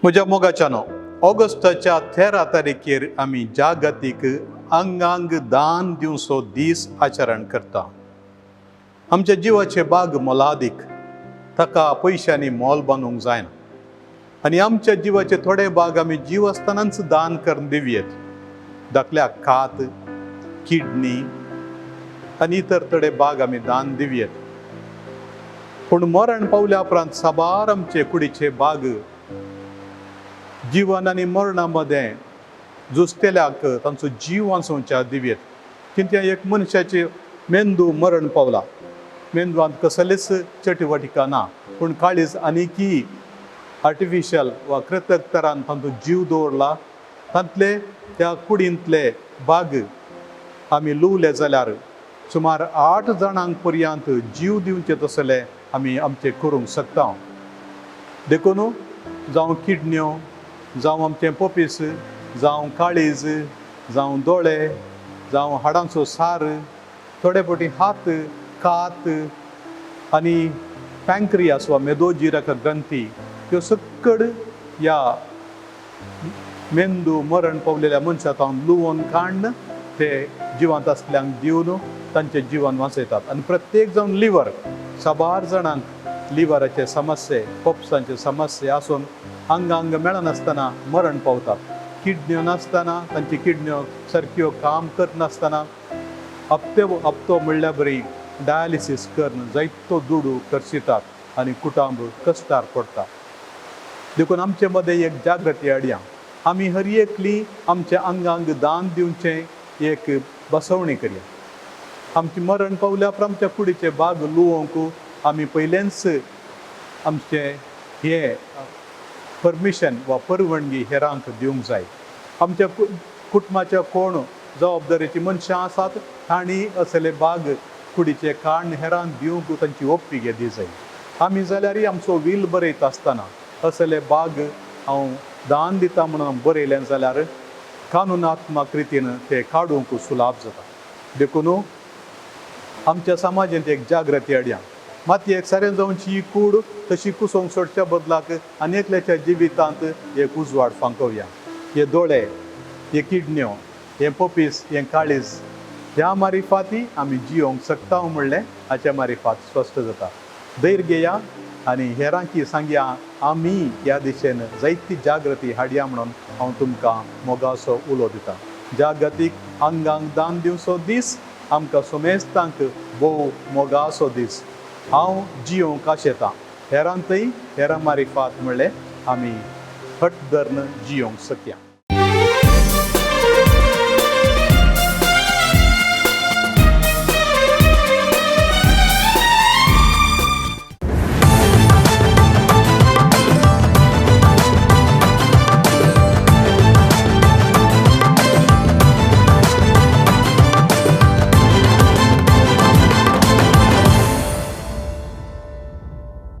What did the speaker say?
म्हज्या मोगाच्यानो, ऑगस्टाच्या 13 तारखेर आमी जागतीक आंगांग दान दिवचो दीस आचरण करता. आमच्या जिवाचे बाग मोलादीक, ताका पयशांनी मोल बांदूंक जायना आनी आमच्या जिवाचे थोडे भाग आमी जीव आसतनाच दान करून दिवयेत. धाकल्या कात, किडनी आनी इतर थोडे भाग आमी दान दिवयेत. पूण मरण पावल्या उपरांत साबार आमचे कुडीचे भाग जिवन आनी मरणा मदें झुजतेल्याक तांचो जीव वांचोवच्या दिवयेत. कित्याक एक मनशाचे मेंदू मरण पावला, मेंदवांत कसलेच चटवटिका ना, पूण काळीज आनीकी आर्टिफिशियल वा कृतक तरान तांचो जीव दवरला. तांतले त्या कुडींतले भाग आमी लुवले जाल्यार सुमार 8 जाणांक पर्यंत जीव दिवचे तसले आमी आमचे करूंक शकता. देखून जावं किडण्यो, जावं आमचें पोपीस, जावं काळीज, जावं दोळे, जावं हाडांचो सार, थोडे फावटी हात, कात आनी पँक्रियास वा मेदोजिरक ग्रंथी, ह्यो सक्कड ह्या मेंदू मरण पावलेल्या मनशा तावन लुवोन काडून ते जिवांत आसल्यांक दिवन तांचें जिवन वाचयतात. आनी प्रत्येक जावन लिवर, साबार जाणांक लिवराचे समस्ये, पोपसांचे समस्ये आसून आंगांग मेळनासतना मरण पावतात. किडन्यो नासतना, तांची किडन्यो सारक्यो काम करनासतना हप्ते हप्तो म्हणल्यार बरी डायलिसीस करून जायतो दुडू खर्चितात आनी कुटुंब कश्टार पडटा. देखून आमचे मदें एक जागृती हाडया. आमी हर एकली आमच्या आंगांक दान दिवचें एक बसवणी करया. आमची मरण पावल्या उपरांत आमच्या कुडीचे भाग लुवोंक आमी पयलेंच आमचें हें परमिशन वा परवणगी हेरांक दिवंक जाय. आमच्या कुटुंबाच्या कोण जबाबदारीची मनशां आसात, तांणी असले भाग कुडीचे काडून हेरांक दिवंक तांची ओप्पी दी जाय. आमी जाल्यारय आमचो वील बरयता आसतना असले भाग हांव दान दिता म्हणून बरयलें जाल्यार कानुनात्मक रितीन ते काडूंक सुलाभ जाता. देखून आमच्या समाजांत एक जागृती हाडया. मातयेक सारें जावची ही कूड तशी कुसोवंक सोडच्या बदलाक आनी एकल्याच्या जिवितांत एक उजवाड फांकोवया. हे दोळे, हे किडण्यो, हे पोपीस, हें काळीज, ह्या मारिफाती आमी जियोंक शकता म्हणलें हाच्या मारिफात स्पश्ट जाता. धैर्य घेया आनी हेरांकी सांगया. आमी ह्या दिशेन जायती जागृती हाडया म्हणून हांव तुमकां मोगाचो उलो दिता. जागतीक आंगांक दान दिवचो दीस आमकां सुमेस्तांक भोव मोगाचो दीस. हांव जियोंक आशेतां, हेरांतय हेरां मारिफात म्हणलें आमी हट धरून जियोंक शकया.